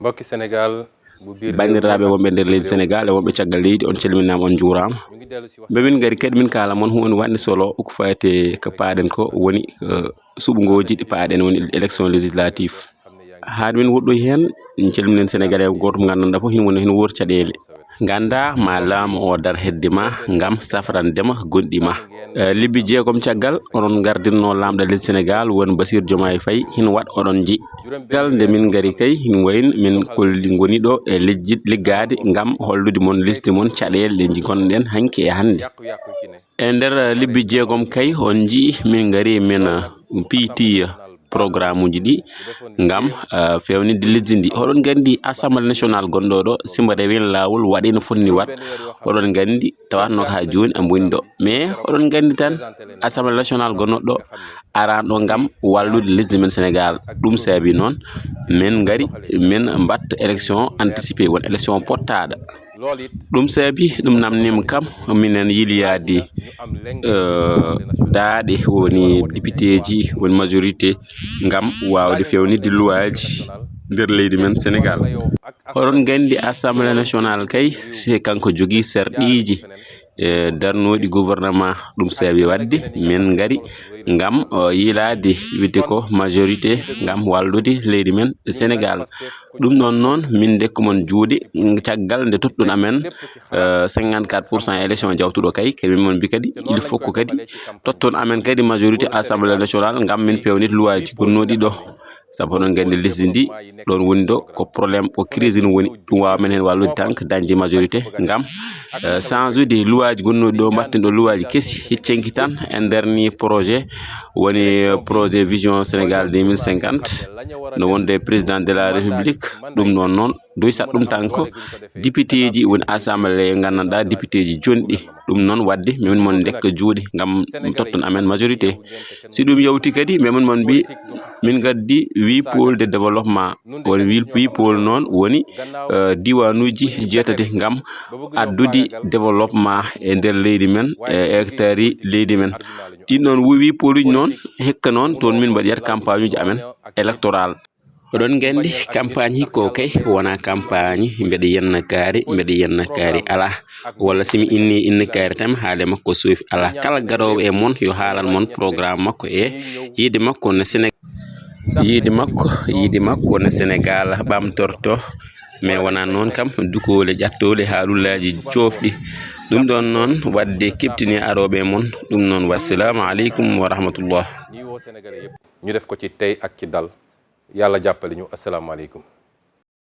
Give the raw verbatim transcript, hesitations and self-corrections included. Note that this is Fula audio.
Mbokki Sénégal, bu biir réew mi, banndiraaɓe wonɓe nder leydi Sénégal e wonɓe caggal leydi, on calminaama, on njuuraama. Ñu ngi dellu si wax. Mbe min ngari kadi min kaala mon huunde waɗnde solo ko fayti ko paaɗen ko woni, eh, suɓngooji ɗi paaɗen woni élection législative. Haa min woɗɗoyi heen, en calminen Sénégalais gooto mo nganndanɗaa fof hino woni, hino woodi caɗeele. Nganndaa ma laamu o dar hedde ma ngam safrande ma gonɗi ma. Eh, lebbi jeegom caggal oɗon ngardinno laamɗo leydi Sénégal woni Bassirou Diomaye Faye, hino waɗ oɗon nji. Caggal nde min ngari kay, hino wayi min kolli ngoni ɗo e lejji liggaade ngam hollude mon lesdi mon caɗeele ɗe ngonɗen hanki e hannde. E nder, eh, lebbi jeegom kay on njii min ngari min, eh, piiti, eh, programme uji ɗi ngam, eh, fewninde lesdi ndi. Oɗon nganndi Assemblée nationale gonɗo ɗo, simo rewe laawol waɗi no fotni waɗ. Oɗon nganndi tawatno ko haa jooni a mboni ɗo. Mais oɗon nganndi tan Assemblée nationale gonɗo ɗo arano ngam wallude lesdi men Sénégal. Ɗum saabi noon min ngari min mbatta élection anticipée, won élection pottaaɗo. Ɗum saabi ɗum namnima kam minen yilyaade, eh, daaɗe woni députéji, woni majorité ngam waawde fewnitde luwaaji nder leydi men Sénégal. Oɗon nganndi Assemblée nationale kay, si kanko jogii sarɗiiji, eh, darnooɗi gouvernement, ɗum saabi waɗde min ngari ngam, o, yiilaade wiyde ko majorité ngam wallude leydi men Sénégal. Ɗum ɗon noon, min ndokka mon juuɗe caggal nde totton amen, eh, cinquante-quatre pour cent élection jawtuɗo kay, kadi min mon mbi kadi, il faut ko kadi totton amen kadi majorité Assemblée nationale ngam min pewnit luwaaji gonnooɗi ɗo. Sabu oɗon nganndi lesdi ndi, ɗon woni ɗo ko problème, ko crise no woni. Ɗum waawa men heen wallude tan ko dañde majorité ngam, eh, change de luwaaji gonnooɗi ɗo, mbatten ɗo luwaaji kesi, hecci hanki tan e nder ni projet woni, eh, projet Vision Sénégal deux mille cinquante, no wonde président de la République. Ɗum noon noon, doy saɗ ɗum tan ko députéji woni Assemblée, nganndanɗaa députéji jonɗi. Ɗum noon waɗde min mon ndokka juuɗe ngam totton amen majorité. Si ɗum yawti kadi, min mon mbi min ngaddi huit pôles de développement. Woni huit, huit pôles noon woni, eh, diwaanuuji jeetati ngam addude développement e nder leydi men, e hectare leydi men. Ɗin ɗon huit pôles uji noon, hikka noon toon min mbaɗiyata campagne uji amen électorale. Oɗon nganndi campagne hikka o kay wonaa campagne mbeɗa yenna kaari, mbeɗa yenna kaari alaa. Walla si mi inni inna kaari tan haale makko suufi alaa. Kala garoowo e mon yo haalan mon programme makko e yiide makko no Sénégal. Yiide makko, yiide makko no Sénégal ɓamtorto. Mais wonaa noon kam, dukoole ƴattoole, haalullaaji coofɗi. Ɗum ɗoon noon waɗde keɓtini arooɓe e mon. Ɗum noon, wassalaamu aleykum wa rahmatullah. Ñu def ko ci tey ak ci dal. Yàlla jàppale ñu. Asalaamaaleykum.